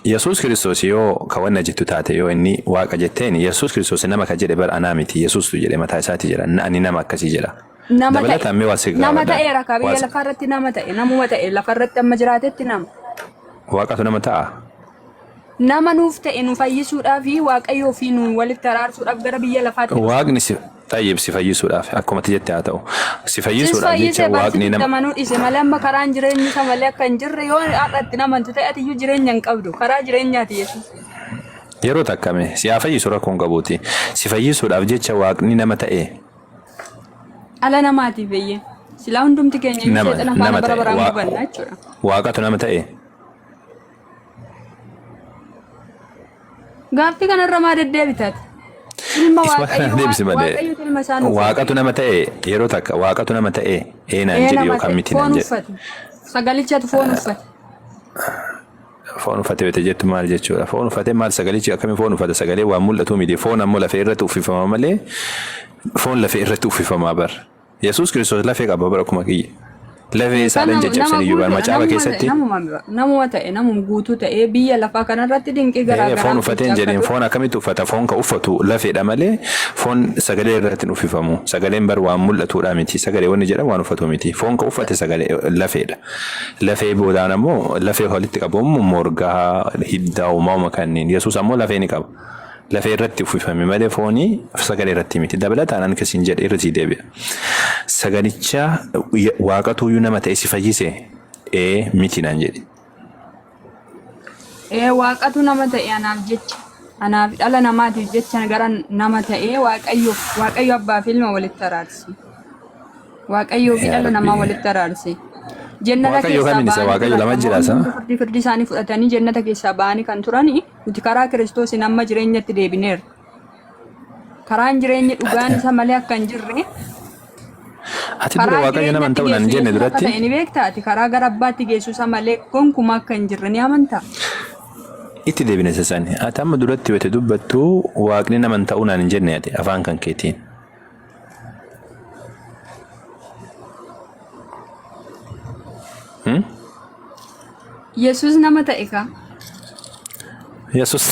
Yesuus Kiristoos yoo ka wanna jettu taate yoo inni Waaqa jetteen Yesuus Kiristoos nama ka jedhe bar anaa miti Yesuustu jedhe mataa isaati jedha ani nama akkasii jedha. Nama ta'e. Dabalataan mee waa si Nama gaafadha. ta'eera ka Waa biyya si- lafaa irratti nama ta'e namuma ta'e lafa irratti amma jiraatetti nama. Waaqatu nama ta'a. Nama nuuf ta'e nu fayyisuudhaaf fi Waaqayyoo fi nu walitti araarsuudhaaf gara biyya lafaatti dhufe. Waaqni si xayyib si fayyisuudhaaf akkuma ati jette haa ta'u. Si Sis fayyisuudhaaf fayyise jecha barsitu waaqni itti nama amanuu dhise malee amma karaan jireenyi isa malee akka hin jirre yoo har'a itti amantu ta'e ati iyyuu jireenya hin qabdu. Karaa jireenyaati Yesuus. yeroo takkame si haa fayyisu rakkoo hin qabuuti. Si fayyisuudhaaf jecha waaqni nama ta'e Dhala namaatiif eeyyee. Silaa hundumti keenya iyyuu nama seexana faana nama bara ta'e baraan waa- gubanna jechuudha. waaqatu nama ta'e. Gaaffii kanarra maa deddeebita ati? Ilma Isuma kana Waaqayyo deebisi malee. Waaqayyotu ilma isaa nuuf Waaqatu erge. nama ta'e yeroo takka waaqatu nama ta'e ee naan Ee jedhi nama yookaan ta'e miti naan foon jedhi. uffate. Sagalichatu foon uffate. Foon uffate yoo jettu maal jechuudha? Foon uffate maal sagalichi akkamiin foon uffata? Sagalee waan mul'atu miti. Foon ammoo lafee irratti uffifama malee foon lafee irratti uffifamaa bar. Yesuus Kiristoos lafee qaba bara akkuma kiyya. Lafee Kan isaadhaan nama caccabsan iyyuu bar guutuu macaafa namuma ta'e keessatti. namuma namuma ta'e namuma guutuu ta'ee biyya lafaa kanarratti dinqii garaa Ee, garaa foon uffatee hin hojjechaa akka jedhin ture. foon akkamitti uffata foon ka uffatu lafeedha malee foon sagalee irratti hin uffifamu sagaleen bar waan mul'atuudha miti sagalee wanni jedhamu waan uffatu miti foon ka uffate sagalee lafeedha lafee boodaan ammoo lafee walitti qabamu morgaa hiddaa uumama kanneen yesuus ammoo lafee ni qaba lafee irratti uffifame malee foonii sagalee irratti miti dabalataan an kasiin jedhe irra sii deebi'a sagalicha waaqatuyyuu nama ta'e si fayyise ee miti naan jedhi. Ee waaqatu nama ta'e anaaf jecha anaaf dhala namaatiif jecha gara nama ta'ee waaqayyo waaqayyo abbaa fi ilma walitti araarse. Waaqayyoo fi Yaa dhala namaa Rabbi. walitti araarse. Jannata Waaqayyo keessaa kamiin isa ba'anii Waaqayyo turan lama jira namoonni isa. hundi firdii firdii isaanii fudhatanii jannata keessaa ba'anii kan turani nuti karaa Kiristoosiin amma jireenyatti deebineerra. Karaan jireenyi dhugaan isa malee akka hin jirre Ati dura karaa Waaqayyo nama hin jireenyatti ta'u naan geessu hin jenne Yesuus akka duratti ta'e ni beekta ati karaa gara abbaatti geessu isa malee gonkumaa akka hin jirre ni amantaa? itti deebine isa sani. Ati amma duratti wayita dubbattu Waaqni nama hin ta'u naan hin jenne ati afaan kan keetiin. Hmm? Yesuus nama ta'e kaa. Yesuus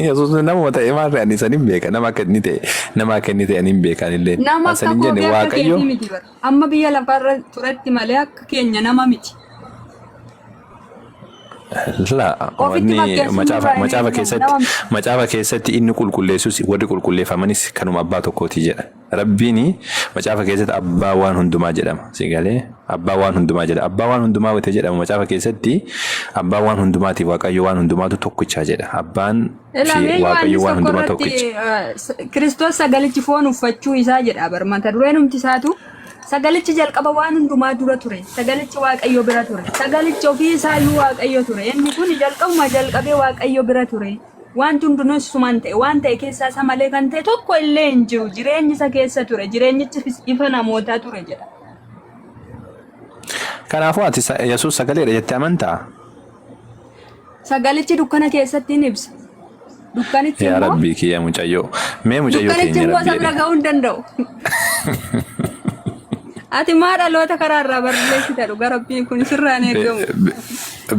Yesuus namuma ta'e maal ta'e ani san hin beeka nama akka inni ta'e nama akka inni ta'e ani hin beeka anillee. Nama An san akka hin koo jenne fi akka Waaqayyo keetii miti bara. Amma biyya lafarra turetti malee akka keenya nama miti. La Ofitti wanni fakkeessuun macaafa nurraa hin macaafa eegamu. keessatti Nama miti. macaafa keessatti inni qulqulleessus warri qulqulleeffamanis kanuma abbaa tokkooti jedha. Rabbiin macaafa keessatti abbaa waan hundumaa jedhama. Si galee abbaa waan hundumaa jedha. Abbaa waan hundumaa wayita jedhamu macaafa keessatti abbaa waan hundumaatiif Waaqayyo waan hundumaatu tokkicha jedha. Abbaan fi Ilaa mee Waaqayyo Yohaannis waan tokko hundumaa irratti tokkicha. Kiristoos sagalichi foon uffachuu isaa jedha bar mata dureen humti isaatu sagalichi jalqaba waan hundumaa dura ture sagalichi Waaqayyo bira ture sagalichi ofii isaa iyyuu Waaqayyo ture inni kun jalqabuma jalqabee Waaqayyo bira ture wanti hundinuu isumaan ta'e waan ta'e keessaa isa malee kan ta'e tokko illee hin jiru jireenyi isa keessa ture jireenyichi ifa namootaa ture jedha. Kanaafuu ati Yesuus sagaleedha jettee amantaa? Sagalichi dukkana keessatti hin ibsa. Dukkanichi Yaa immoo Rabbii kiyya mucayyoo. Mee mucayyoo dukkanichi teenya immoo Rabbii isa bira jedhe. ga'uu hin danda'u. Ati maa dhaloota karaa irraa barreessita dhugaa Rabbiin kun sirraa hin eegamu.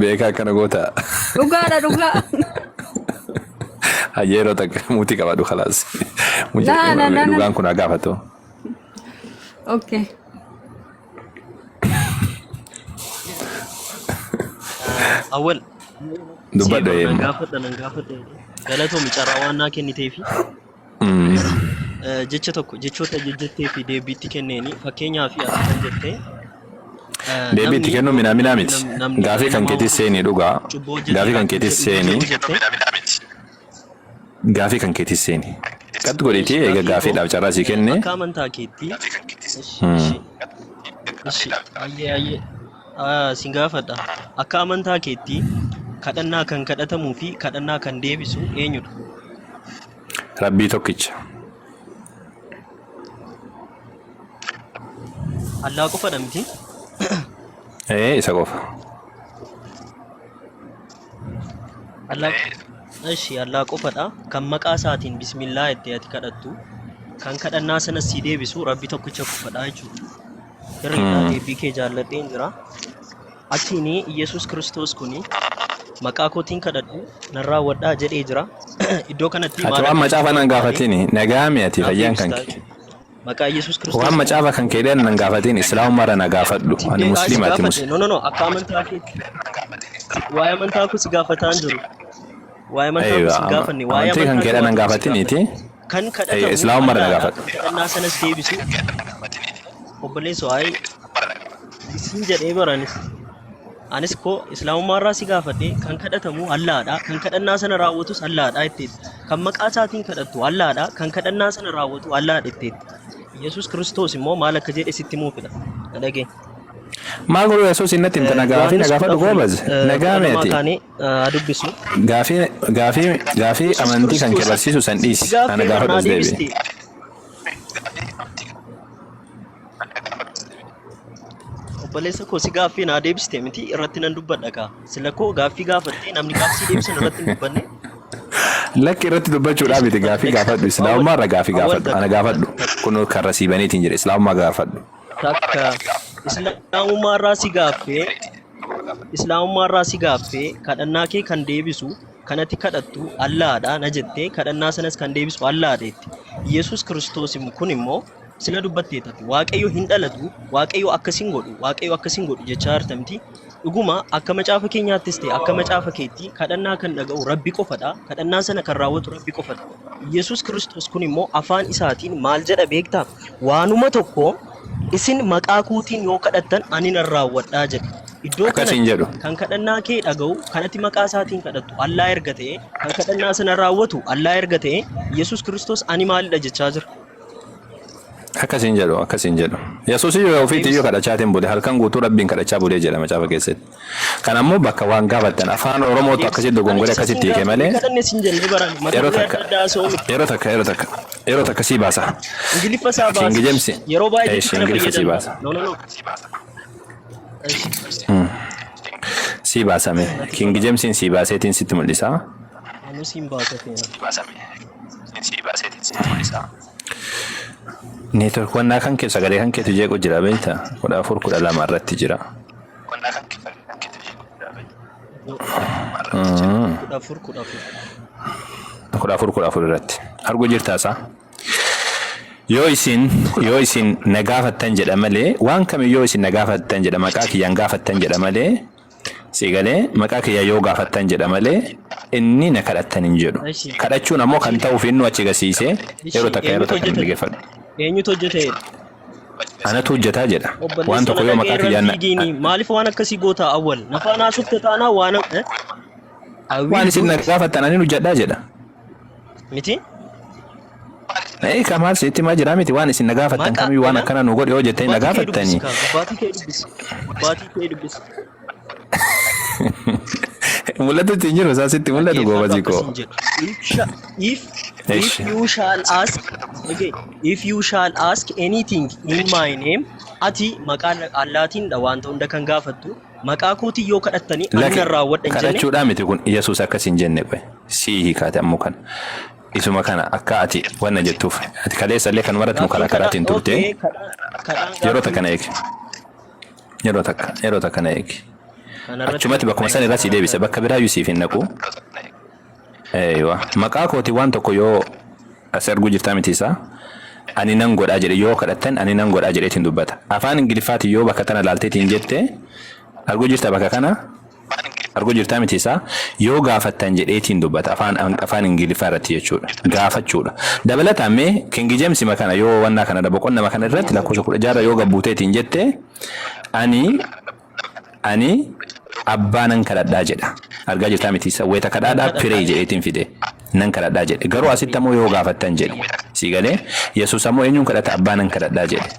Beekaa akkana goota. Dhugaadha dhugaa. Hayyee yeroo takka muutii qabadhu kalaas. Laa la la la. Dhugaan kun haa gaafatu. Okay. Awwal Dubbadhu siif nan eemma. gaafadha nan gaafadha galatoomi carraa waan naa kenniteefi jecha tokko jechoota jejjettee fi deebiitti kenneeni fakkeenyaaf ati kan jette Deebii itti namni kennuun minaaminaa miti. namni Gaafii dhala kan namaa keetis seeni dhugaa. cubbuu hojjete Gaafii kan keetis seeni. jette Gaafii kan keetis seeni. Qat godhiitii Esh, eega gaafiin koo gaafiidhaaf carraa sii kenne. akka amantaa keetti esh, eshi eshi ayyee ayyee sin gaafadha akka amantaa keetti kadhannaa kan kadhatamuu fi kadhannaa kan deebisu eenyudha? Rabbii tokkicha. Allaa qofadha miti? Ee isa qofa. Allah Ishi Allah qofadha kan maqaa isaatiin bismillaa jettee ati kadhattu kan kadhannaa sanas sii deebisu rabbi tokkicha qofadha jechuudha. Sirriidha deebii kee jaalladheen jira. Achiin Iyyasuus Kiristoos kuni Maqaa kootiin kadhadhu nan raawwadhaa jedhee jira. Iddoo kanatti Ati maal waan akka macaafa jechuu nan barbaade gaafatini nagaami ati naaf fayyaan kan deebistaa kee. jechuudha. Maqaa Yesuus Waan Kiristoosiin macaafa kan keedhaan nan gaafatin islaamummaarra na gaafadhu. siif Ani si musliima ati gaafadhe. musliima. No, no, no, akka amantaa keetti waa'ee amantaa koo si gaafataa hin jiru. Waa'ee amantaa koo Eeywa si hin gaafanne. Waa'ee amantii kan amantaa kee keedhaan waan nan tokko si gaafatiniiti. gaafadhe. Kan Eeywa kadhatamu islaamummaarra na Allaadha. gaafadhu. Kan kadhannaa sanas deebisu obboleessoo ayi isin jedhee baranis. Anis koo islaamummaarraa si gaafadhe, kan kadhatamu Allaadha, kan kadhannaa sana raawwatus Allaadha jetteetti. Kan maqaa isaatiin kadhattu Allaadha, kan kadhannaa sana raawwatu Allaadha jetteetti. Yesuus Kiristoos immoo maal akka jedhe sitti himuu fedha. Na dhaga'i. Maal godhu Yesuus innatti himta na gaafii na Yohaannis gaafadhu 14 goobaz. Nagaa 12 meeti. kaanee haa dubbisu. Gaafii gaafii gaafii Yesuus amantii kan kee Kiristoos barsiisu san si dhiisi. Ana gaaffee gaafadhu barnaa as deebi'i. deebiste. Obboleessa koo, si gaaffii naa deebiste miti, irratti nan dubbadha kaa. Sila koo gaaffii gaafattee namni gaaffii deebisan irratti hin dubbanne. Lakki, irratti dubbachuudhaa miti, gaafii gaafadhu. Islaamummaa irra gaafii Awwal gaafadhu. Ana takka gaafadhu. takka Kun karra siibaniitiin jedhe islaamummaa gaafadhu. Takka islaamummaa irraa si gaaffee, islaamummaa irraa si gaaffee, kadhannaa kee kan deebisu kanatti kadhattu Allaadha na jettee, kadhannaa sanas kan deebisu Allaadha jette. Yesuus Kiristoos kun immoo sila dubbattee taate Waaqayyo hin dhalatu, Waaqayyo akkas hin godhu, Waaqayyo akkas hin godhu jechaa jirta miti. Dhuguma akka macaafa keenyaattis ta'e akka macaafa keetti kadhannaa kan dhaga'u Rabbi qofadha. Kadhannaa sana kan raawwatu Rabbi qofadha. Yesuus Kiristoos kun immoo afaan isaatiin maal jedha beektaa? Waanuma tokko isin maqaa kootiin yoo kadhattan ani nan raawwadhaa jedha. Iddoo Akkas hin kanatti jedhu. kan kadhannaa kee dhaga'u kanatti maqaa isaatiin kadhattu Allaa erga ta'e, kan kadhannaa sana raawwatu Allaa erga ta'e, Yesuus Kiristoos ani maalidha jechaa jira? Akkas hin jedhu, akkas hin jedhu. Yesuus iyyuu ofiitti iyyuu Deebisi. kadhachaatiin bule, halkan guutuu Rabbiin kadhachaa bulee jedha macaafa keessatti. Kan ammoo bakka waan gaafattan afaan Oromootu Deebisi. akkasitti Ani dogongoree isa siin akkasitti hiike gaafanne malee kadhanne siin jenne barani mata yeroo duree adda takka addaa haasa'uu miti. yeroo takka sii baasa. Ingiliffa isaa King baasi. James Yeroo baay'ee jecha eesh kana Ingiliffa sii fayyadamta. baasa. No, no, no. Esh. Sii baasame. Natti King tola. Jamesiin sii baaseetiin sitti mul'isa. Anuu siin baasa feena. Network wannaa kan kee sagalee kan keetu jeequ jira beekta. 14 12 irratti jira. 14 14. 14 14 irratti. Arguu jirtaa isaa? Yoo isin na gaafattan jedha malee, waan kamiyyuu yoo isin na gaafattan jedha, maqaa kiyyaan gaafattan jedha malee, si galee, maqaa kiyya yoo gaafattan jedha malee inni na kadhattan hin jedhu. Eshi. Kadhachuun ammoo kan ta'uuf inni achi agarsiise yeroo Eshi takka yeroo eenyutu takka hojjeta? dhaggeeffadhu. Eenyutu hojjete? Anatu hojjetaa jedha. Waan Obboleessa tokko na yoo dhaga'e maqaa irra kiyyaan fiigiini. Maaliif waan akkasii goota awwal? Nafaan haasofte taanaa waan eh? I waan will isin do na it. gaafattan ani hojjedhaa jedha. Miti? Eh, kamaal sitti himaa jira miti, waan isin na gaafattan Maqaa kamiyyuu waan ela akkana nu godhe yoo jettanii na gubbaatii kee dubbisi gaafattanii kaa, gubbaatii kee dubbisi. Gubbaatii kee dubbisi. Mul'atu ittiin jiru isaa sitti mul'atu Dhaggeeffadhu, goobazii koo. akkasiin jedhu. If, sha, if, if Eshi. you shall ask, okay, if you shall ask anything in my name, ati maqaa Allaatiin dha wanta hunda kan gaafattu, maqaa kootiin yoo kadhattanii ani Laki nan raawwadha hin jenne. Kadhachuudhaa miti kun. Yesuus akkas hin jenne. Qoe sii hiikaate ammoo kana. Isuma kana akka ati wanna jettuuf ati kaleessa illee kan maratti nu Gaaffiin karaa kadhaa karaatiin turte. Okay, kadhaan Yeroo gaaffii takka na eegi. Yeroo takka na eegi. Kanarratti Achumatti bakkuma san irraa si deebisa, bakka biraa siif hin naqu. Eeywa. Maqaa kooti waan tokko yoo as arguu jirtaa miti isaa ani nan godhaa jedhe, yoo kadhattan ani nan godhaa jedheetiin dubbata. Afaan Ingiliffaatiin yoo bakka tana laalteetiin jette, arguu jirta, bakka kana arguu jirtaa miti isaa, yoo gaafattan jedheetiin dubbata afaan Ingiliffaa irratti jechuudha. Gaafachuudha. Dabalataan mee King James kana yoo wannaa kana boqonnama kana irratti lakkoofsa 16 yoo gabbuuteetiin jette, ani abbaa nan kadhadhaa jedha. Argaa jirtaa miti isa weeta kadhaadhaa pray jedheetiin fide. Nan kadhadhaa jedhe. Garuu asitti ammoo yoo gaafattan jedhe. Si galee, Yesuus ammoo eenyuun kadhata? Abbaa nan kadhadhaa jedhe.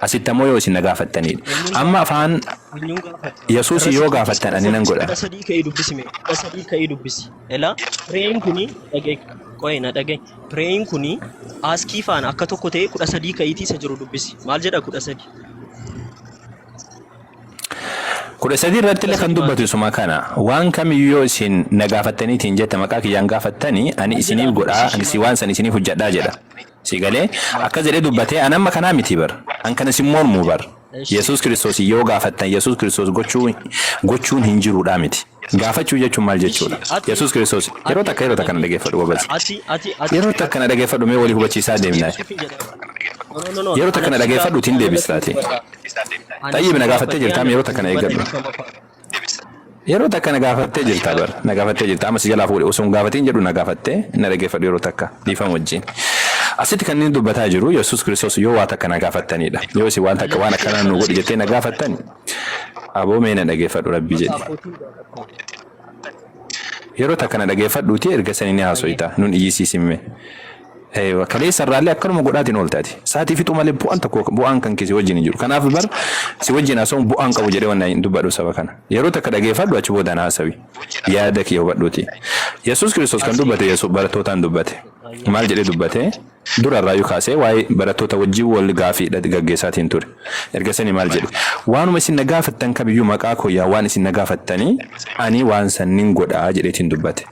Asitti ammoo yoo isin na gaafattanidha. Amma afaan Eenyuun gaafata? Yesuus yoo gaafattan ani nan godha. 13 ka'ii dubbisi mee. 13 ka'ii dubbisi. Ela prayin kuni dhaga'i. Qo'ee na dhaga'i. Prayin kuni askii faana akka tokko ta'e 13 ka'iitii isa jiru dubbisi. Maal jedha 13? 13 irratti illee kan dubbatu isuma kana. Waan kamiyyuu yoo isin na gaafattaniitiin jette, maqaa kiyyaan gaafattanii, ani isiniif godhaa, ani si waan san isiniif hojjedhaa jedha. Si galee, akkas jedhee dubbatee an amma kanaa miti bar. An kana isin mormuu bar. Yesuus Kiristoos yoo gaafattan Yesuus Kiristoos gochuun hin jiruudhaa miti. Gaafachuu jechuun maal Ishi jechuudha? ati Yesuus Kiristoos yeroo ati takka yeroo takka na dhaggeeffadhu gobaz. ati ati ati Yeroo takka na dhaggeeffadhu mee walii hubachiisaa si deemna. deebisuuf hin jedhamu. No, no, no, no. Yeroo takka na Anatu si dhaggeeffadhu gaafadhe ittiin anatu deebistaati. dubbadha. Ani Xayyib si na gaafattee gaafadhee jirtaam anatu yeroo takka na dubbadha eeggadhu. dhiifama fa'a. Yeroo takka na gaafattee Ani si jirta bar gaafadhe. na gaafattee jirta amma si jalaa fuudhe osoo hin gaafatiin jedhu na gaafattee na dhaggeeffadhu yeroo takka dhiifama wajjin. Asitti kan inni dubbataa jiru Yesuus Kiristoos yoo waa takka na gaafattanidha. Yoo isin waan takka waan Kallattii akkanaa nu kana godhi jettee na siif gaafattan aboo mee na dhaggeeffadhu rabbi maqaa jedhi. kootiin gaafatta. Yeroo takka na dhaggeeffadhuuti erga sanii ni Hayyee. haasoyta nun iyyisiisimme. Eeywa kaleessa irraallee akkanuma godhaatiin oolte ati. Sa'aatii fixuu malee bu'aan tokko bu'aan kan kee si wajjin hin jiru. Kanaaf bar si wajjin haasa'uun bu'aan qabu jedhee waan hin dubbadhu saba kana. Yeroo takka dhageeffadhu achi boodaan haasawi. Yaada kiyya hubadhuuti. Yesuus Kiristoos kan Asii. dubbate Yesuus barattootaan dubbate. Hayyee. Maal jedhee dubbate? Dura irraayyuu kaasee waa'ee barattoota wajjin wal gaafii gaggeessaatiin ture. Erga sanii maal jedhe? Waanuma isin na gaafattan kamiyyuu maqaa koo yaa waan isin na gaafattanii ani waan san nin godha jedheetiin dubbate.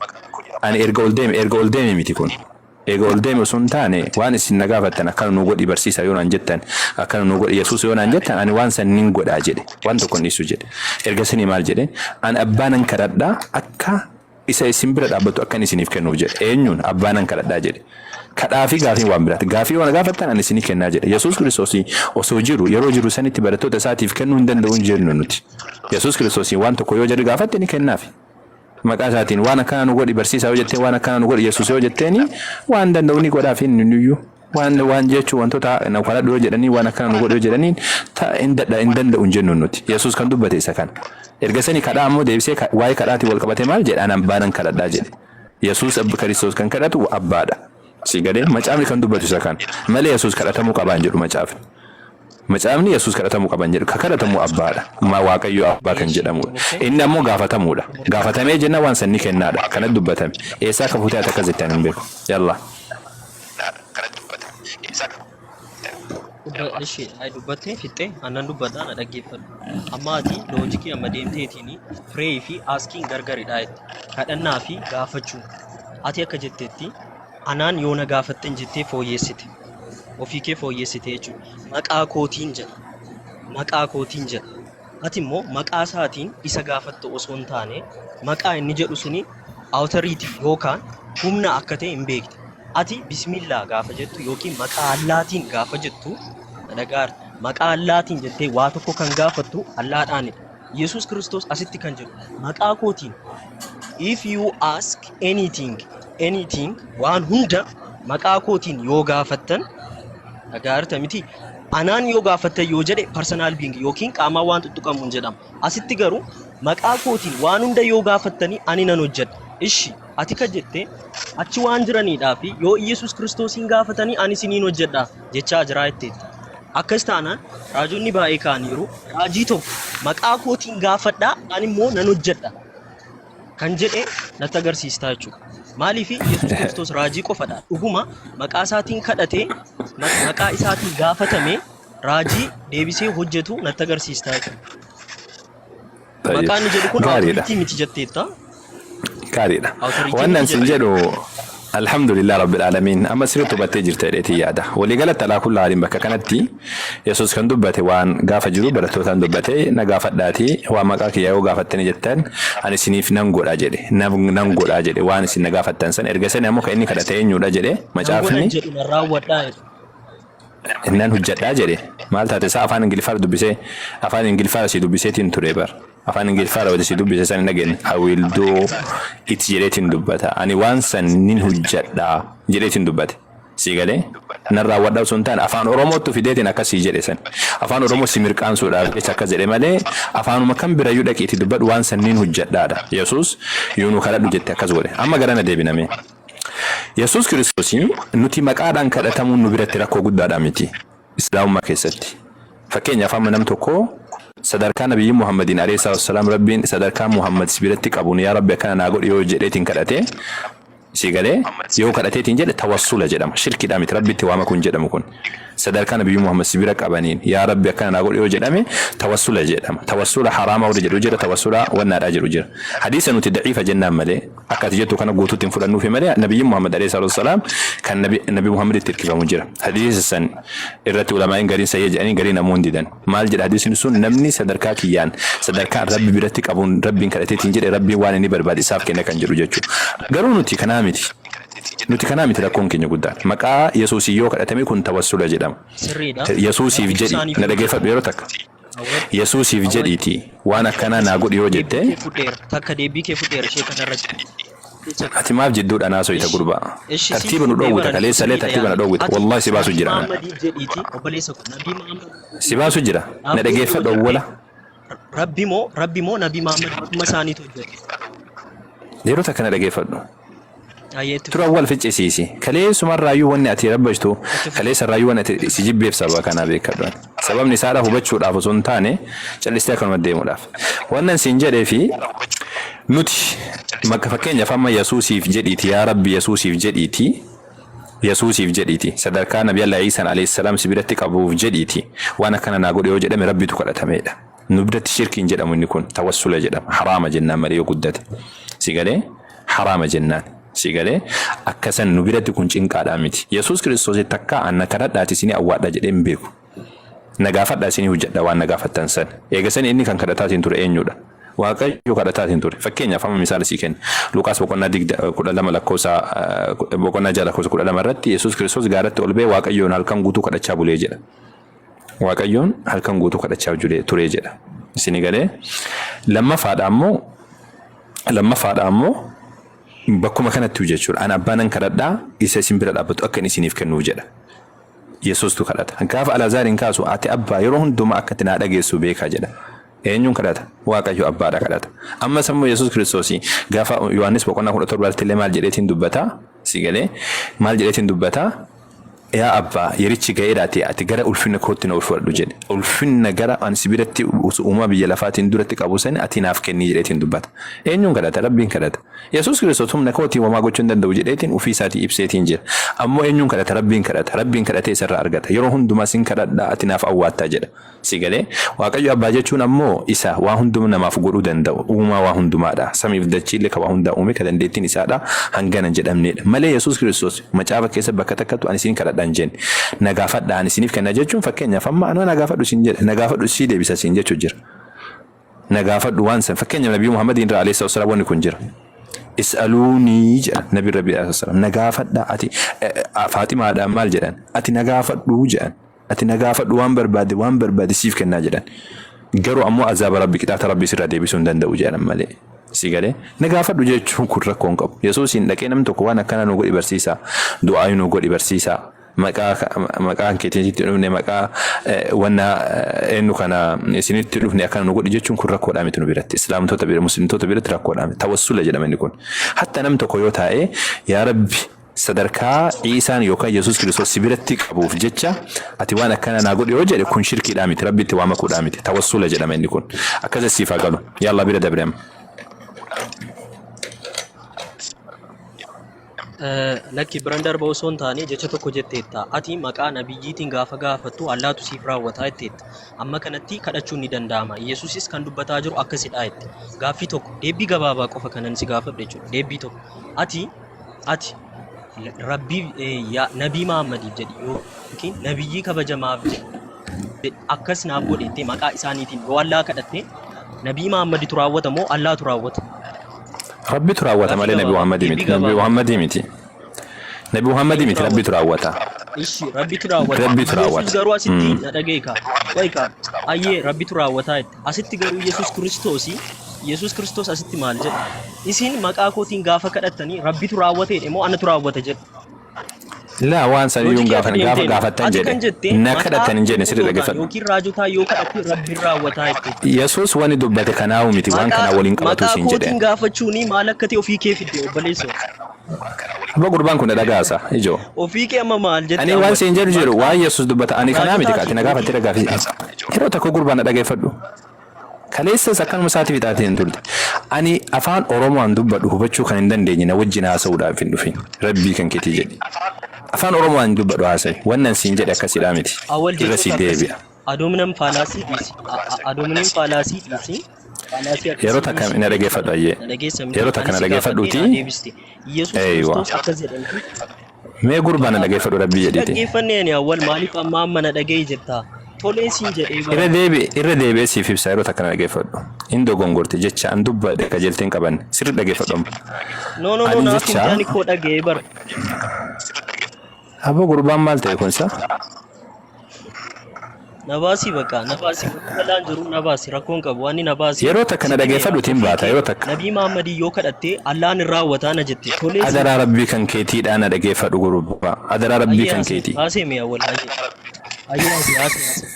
Ani erga ol deeme erga ol deeme miti kun. Eega ol deeme osoo hin taane waan isin na gaafattan akkana nuu godhi barsiisaa yoo naan jettan akkana nuu godhi Yesuus yoo naan jettan ani waan san nin godhaa jedhe waan tokko hin dhiisu jedhe. Erga sanii maal jedhe ani abbaa nan kadhadha akka isa isin bira dhaabbatu akka inni isiniif kennuuf jedhe. Eenyuun abbaa nan kadhadhaa jedhe. Kadhaa fi gaafiin waan biraati. Gaafii yoo na gaafattan ani isinii kennaa jedhe. Yesuus Kiristoos osoo jiru yeroo jiru sanitti barattoota isaatiif kennuu hin danda'u hin jennu nuti. Yesuus Kiristoos waan tokko yoo jarri gaafatte ni kennaafi. Maqaa isaatiin waan akkanaa nu godhi barsiisaa yoo jetteen waan akkanaa nu godhi Yesuus yoo jetteeni waan danda'u ni godhaaf inni nuyyuu. Waan waan jechuu wantoota na kadhadhu yoo jedhanii waan akkana nu godhu yoo jedhaniin ta hin dadha hin danda'u hin jennu nuti. Yesuus kan dubbate isa kana. Erga sanii kadhaa ammoo deebisee waa'ee kadhaatiin wal qabatee maal jedhe ani abbaa nan kadhadhaa jedhe. Yesuus Kiristoos kan kadhatu abbaadha. Si galee macaafni kan dubbatu isa kana. Malee Yesuus kadhatamuu qabaa hin jedhu macaafni. Macaafni Yesuus kadhatamuu qaba hin jedhu. Ka kadhatamu abbaadha. Ma Waaqayyo abbaa kan Eeshi jedhamudha. xumurtee? Inni ammoo gaafatamuudha. Xumurtee? Gaafatamee jenna waan san ni kennaadha. Kanatti dubbatame. Eessaa akka fuutee ati akkas jette ani hin beeku. Yalla. Dubba ishi ay dubbattee fixxee annan dubbadhaa na dhaggeeffadhu. Amma ati loojikii amma deemteetiin pray fi asking gargaridha jette. Kadhannaa fi gaafachuu. Ati akka jettetti anaan yoo na gaafatten jettee fooyyeessite. Ofii kee fooyyeessite jechuudha. Maqaa kootiin jedha. Maqaa kootiin jedha. Ati immoo maqaa isaatiin isa gaafatta osoo hin taane maqaa inni jedhu suni authority yookaan humna akka ta'e hin beekta. Ati bismillah gaafa jettu yookiin maqaa Allaatiin gaafa jettu na dhaga'aarta. Maqaa Allaatiin jettee waa tokko kan gaafattu Allaadhaanidha. Yesuus Kiristoos asitti kan jedhu maqaa kootiin if you ask anything anything waan hunda maqaa kootiin yoo gaafattan dhaga'aarta miti anaan yoo gaafattan yoo jedhe personal being yookiin qaamaan waan tuttuqamu hin jedhama. Asitti garuu maqaa kootiin waan hunda yoo gaafattanii ani nan hojjedha. Ishi ati ka jette achi waan jiraniidhaa fi yoo Iyyasuus Kiristoosiin gaafatanii ani isiniin hojjedha jechaa jiraa jetteetti. Akkas taanaan raajonni baay'ee ka'aniiru. Raajii tokko maqaa kootiin gaafadhaa ani immoo nan hojjedha kan jedhe natti agarsiistaa jechuudha. Maaliif Yesuus Kiristoos raajii qofadha. Dhuguma maqaa isaatiin kadhatee maqaa isaatiin gaafatame raajii deebisee hojjetu natti agarsiistaa jechuudha. Maqaan inni jedhu kun Gaariidha. authority miti jetteetta. Gaariidha. Authority Wannan miti sin jette. jedhu alhamdulillah rabbil alamin amma sirriitti hubattee jirta jedheetii yaada. Waliigalatti alaa kulla haaliin bakka kanatti Yesuus kan dubbate waan gaafa jiru barattootaan dubbate na gaafadhaatii waan maqaa kiyyaa yoo gaafattani jettan ani isiniif nan godha jedhe nan godha jedhe waan isin na gaafattan san erga sani ammoo kan inni kadhate eenyudha jedhe Nan godhan macaafni jedhu nan raawwadhaa jedhu. Nan hojjadhaa jedhe. Maal taate isaa afaan Ingiliffaa dubbisee afaan Ingiliffaa si dubbiseetiin ture bar. Afaan Ingiliffaa wati si dubbise san hin dhageenye. I will do it jedheetiin dubbata. Ani waan san nin hojjadhaa jedheetiin dubbate. Sii galee? Nan raawwadha osoo hin taane afaan Oromootti fideetiin akkasii jedhe san. Afaan Oromoo si mirqaansuudhaaf jecha akkas jedhe malee afaanuma kan birayyuu dhaqiitii dubbadhu waan san nin hojjadhaadha. Yesuus yoo nu kadhadhu jette akkas godhe. Amma garana deebinamee. Yesuus Kiristoosiin nuti maqaadhaan kadhatamuun nu biratti rakkoo guddaadha miti. Islaamummaa keessatti. Fakkeenyaaf amma nam tokko sadarkaa Nabiyyi Muhammadiin alayhi salaatu wassalaam Rabbiin sadarkaa Muhammad si biratti qabuun yaa Rabbi akkana naa godhi yoo jedheetiin kadhate Si galee yoo kadhateetiin jedhe tawassula jedhama. Shirkiidhaa miti Rabbitti waama kun jedhamu kun. Sadarkaa Nabiyyuu Muhammad si bira qabaniin yaa Rabbi akkana naa godhi yoo jedhame tawassula jedhama. Tawassula haraama warri jedhu jira, tawassula wannaadhaa jedhu jira. Hadiisa nuti da'iifa jennaan malee akka ati jettu kana guutuutti hin fudhannuufi malee Nabiyyiin Muhammad alayhi salaatu wassalaam kan Nabi Muhammaditti hirkifamu jira. Hadiisa san irratti ulamaa'iin gariin sahiha jedhanii gariin ammoo hin didan. Maal jedha hadiisni sun? Namni sadarkaa kiyyaan sadarkaa Rabbi biratti qabuun Rabbiin kadhateetiin jedhe Rabbiin waan inni barbaade isaaf kenna kan jedhu jechuudha. Garuu nuti kanaa miti. Nuti kanaa miti rakkoon keenya guddaan. Maqaa Yesuusiin yoo kadhatame kun tawassula jedhama. Sirriidha. Yesuusiif Rabbitu jedhi isaaniif na hojjeta. dhageeffadhu yeroo takka. Awwal Yesuusiif awwal jedhiitii waan akkanaa naa godhi yoo deebii jette kee fudheera. Takka deebii kee fudheera ishee kanarratti. Jecha Ati maaf jidduudhaan haasoyta Ishi gurbaa? ishi siif Tartiiba nu fudhee dhoowwita baran kaleessallee sirriidha tartiiba na yaani. dhoowwita. Ati Wallahi si baasu Nabii jira ana. Muhammadiif jedhiiti obboleessa koo Nabii Muhammadiif Si jedhiiti baasu jira. Na naaf godhi yoo dhageeffadhu jette awwala. Rabbi moo Nabii Muhammad matuma isaaniitu hojjete. Yeroo takka na dhageeffadhu. Ayyee itti Tura fufi. awwal ficcisiisi. Kaleessumarraayyuu wanni ati rabbashtu Itti fufi. kaleessarraayyuu wanni ati si jibbeef sababa kanaa beekadhu ani. Sababni isaadha hubachuudhaaf osoo hin taane callistee akkanuma deemuudhaaf. Wannan siin jedhee fi nuti makka fakkeenyaaf amma Yesuusiif jedhiiti yaa Rabbi Yesuusiif jedhiiti Yesuusiif jedhiiti sadarkaa Nabi Allah Iisaan alayhi salaam si biratti qabuuf jedhiiti waan akkana naa godhe yoo jedhame Rabbitu kadhatameedha. Nu biratti shirkiin jedhamu inni kun tawassula jedhama haraama jennaan malee yoo guddate. Si galee haraama jennaan. Si galee akkasan nu biratti kun cinqaadhaa miti. Yesuus Kiristoos takkaa an na kadhadhaati isinii awwaadha jedhee hin beeku. Na gaafadhaa isinii hojjedha waan na gaafattan san. Eega sani inni kan kadhataatiin ture eenyudha? Waaqayyo kadhataatiin ture. Fakkeenyaaf amma misaala sii kenna. Luqaas boqonnaa 12 lakkoofsa boqonnaa 6 lakkoofsa 12 irratti Yesuus Kiristoos gaaratti ol ba'ee Waaqayyoon halkan guutuu kadhachaa bulee jedha. Waaqayyoon halkan guutuu kadhachaa ture jedha. Isinii galee lammaffaadha ammoo bakkuma kanatti jechuudha. Ani abbaa nan kadhadhaa isa isin bira dhaabbatu akka inni isiniif kennuuf jedha. Yesuustu kadhata. Gaafa Alaazaariin kaasu ati abbaa yeroo hundumaa akka ati naa dhageessu beekaa jedha. Eenyuun kadhata? Waaqayyo abbaadha kadhata. Ammas ammoo Yesuus Kiristoos gaafa Yohaannis boqonnaa 17 irratti illee maal jedheetiin dubbata? Si galee maal jedheetiin dubbata? Yaa abbaa yerichi ga'eeraati ati gara ulfinna kootti na fudhadhu jedhe. Ulfinna gara ani si biratti uumama biyya lafaatiin duratti qabu sani ati naaf kennii jedheetiin dubbata. Eenyuun kadhata? Rabbiin kadhata. Yesuus Kiristoos humna kootiin homaa gochuu hin danda'u jedheetiin ofii isaatii ibseetiin jira. Ammoo eenyuun kadhata? Rabbiin kadhata. Rabbiin kadhatee isarraa argata. Yeroo hundumaa sin kadhadha ati naaf awwaattaa jedha. Si galee Waaqayyo abbaa jechuun ammoo isa waa hunduma namaaf godhuu danda'u uumaa waa hundumaadha. Samiif dachiillee ka waa hundaa uume ka dandeettiin isaadha hangana hin jedhamneedha. Malee Yesuus Kiristoos macaafa keessa bakka takkattu ani isin kadhadha hin jenne. Na gaafadha ani isiniif kenna jechuun fakkeenyaaf amma anoo na gaafadhu isin jedha na gaafadhu sii deebisa siin jechuu jira. Na gaafadhu waan san fakkeenyaaf Nabii Muhammadiin irraa alayhi salaatu wassalaam wanni kun jira. Is'aluunii jedha Nabi Rabbi alayhi salaam na gaafadha ati Faaximaadhaan maal jedhan ati na gaafadhu jedhan. Ati na gaafadhu waan barbaade waan barbaade siif kennaa jedhan. Garuu ammoo azaaba Rabbi qixaata Rabbi sirraa deebisuu hin danda'u jedhan malee. Si galee na gaafadhu jechuun kun rakkoo hin qabu. Yesuusiin dhaqee namni tokko waan akkanaa nu godhi barsiisaa. Du'aayi nu godhi barsiisaa. Maqaa maqaan keetiitti dhufne maqaa wanna eenyu kana isinitti dhufne akkana nu godhi jechuun kun rakkoodhaa miti nu biratti. Islaamtoota bira muslimtoota biratti rakkoodhaa miti. Tawassula jedhama inni kun. Hatta namni tokko yoo taa'e yaa Rabbi sadarkaa Iisaan yookaan Yesuus Kiristoos si biratti qabuuf jecha ati waan akkana naa godhi yoo jedhe kun shirkiidhaa miti Rabbitti waa makuudhaa miti tawassula jedhama inni kun akkasa siif haa galu yaa Allah bira dabre amma. Lakki biran darba osoo hin taane jecha tokko jetteetta. Ati maqaa nabiyyiitiin gaafa gaafattu Allaatu siif raawwataa jetteetta. Amma kanatti kadhachuun ni danda'ama. Yesuusis kan dubbataa jiru akkasidha jette. Gaaffii tokko deebii gabaabaa qofa kanan si gaafadhu jechuudha. Deebii tokko. Ati Rabbii yaa Nabii Muhammadiif jedhi yookiin nabiyyii kabajamaaf jedhi akkas naaf godhe jettee maqaa isaaniitiin yoo Allaa kadhatte Nabii Muhammaditu raawwata moo Allaatu raawwata? Rabbitu raawwata Gaaffii malee Nabi gabaabaa Muhammadii deebii miti. Nabi gabaabaa. Muhammadii miti. Nabi Muhammadii Eenyutu miti Rabbitu raawwata? raawwata. Ishi Rabbitu raawwata. Rabbitu Yesuus raawwata. garuu asitti na dhaga'i kaa. Qo'i kaa. Ayyee Rabbitu raawwataa jette. Asitti garuu Yesuus Kiristoosi Yesuus Kiristoos asitti maal jedha? Isin maqaa kootiin gaafa kadhattanii Rabbitu raawwate jedhe moo anatu raawwata jedhe? Laa waan san iyyuu hin Loojikii ati gaafan gaafa deemteen gaafattan ati jedhe. kan jette Na maqaa kadhattan hin jenne sirrii qulqullootaan dhaggeeffadhu. yookiin raajotaa yoo kadhatte Rabbiin raawwataa jette. Yesuus wani dubbate kanaa'u miti waan Maqaa kanaa waliin qabatu maqaa siin kootiin jedhe. gaafachuuni maal akka ta'e ofii kee fidde obboleessoo. Abba gurbaan kun na dhagaasa ijoo. Ofii kee amma maal jette Ani waan awwal? siin jedhu jiru Maqaa waan Yesuus dubbata ani kanaa miti kaati raajotaatiin na gaafatte yookiin dhagaafi. Yeroo tokko gurbaan na dhageeffadhu. Kaleessas akkanuma isaati fixaatiin turte. Ani afaan Oromoon dubbadhu hubachuu kan hin dandeenye na wajjin haasa'uudhaaf hin dhufin. Rabbii kan keetii jedhi. Afaan Oromoon dubbadhu haasa'i. Wannan siin jedhe akkasidhaa miti. Awwal Irra sii jechoota akkasii deebi'a. Ad hominem fallacy dhiisi. Ad hominem fallacy dhiisi. Fallacy Yeroo akkasii takka dhiisi. na dhaggeeffadhu ayyee. Na dhageessa miti. Yeroo takka Ani na si gaafadhee dhaggeeffadhuuti. naa deebiste. Yesuus Eeywa. Kiristoos akkas jedhamti. Mee gurbaa na dhaggeeffadhu rabbii Si jedhiiti. dhaggeeffanne ani awwal maaliif amma amma na dhaga'i jettaa? Tolee siin jedhee Irra bara. deebi irra deebi'ee siif ibsa yeroo takka na dhaggeeffadhu. Hin dogongorte jecha an dubbadhe qajeeltee hin qabanne sirri dhaggeeffadhu amma. No no no Ani naaf jecha himte ani koo dhaga'ee bara. Aboo gurbaan maal ta'e kun sa? Na baasii bakka na baasii wanti balaan jiru na baasi rakkoon qabu waan na baasi. Yeroo takka na Sitti dhaggeeffadhu meera ittiin ofii baata kee yeroo takka. Nabii Muhammadii yoo kadhatte Allaan hin raawwataa na jette tolee siin Adaraa rabbii kan keetiidhaa na dhaggeeffadhu gurbaa. Adaraa rabbii Ayyee kan haasee keetii. haasee mee awwal ayyee ayyee haasee haasee haasee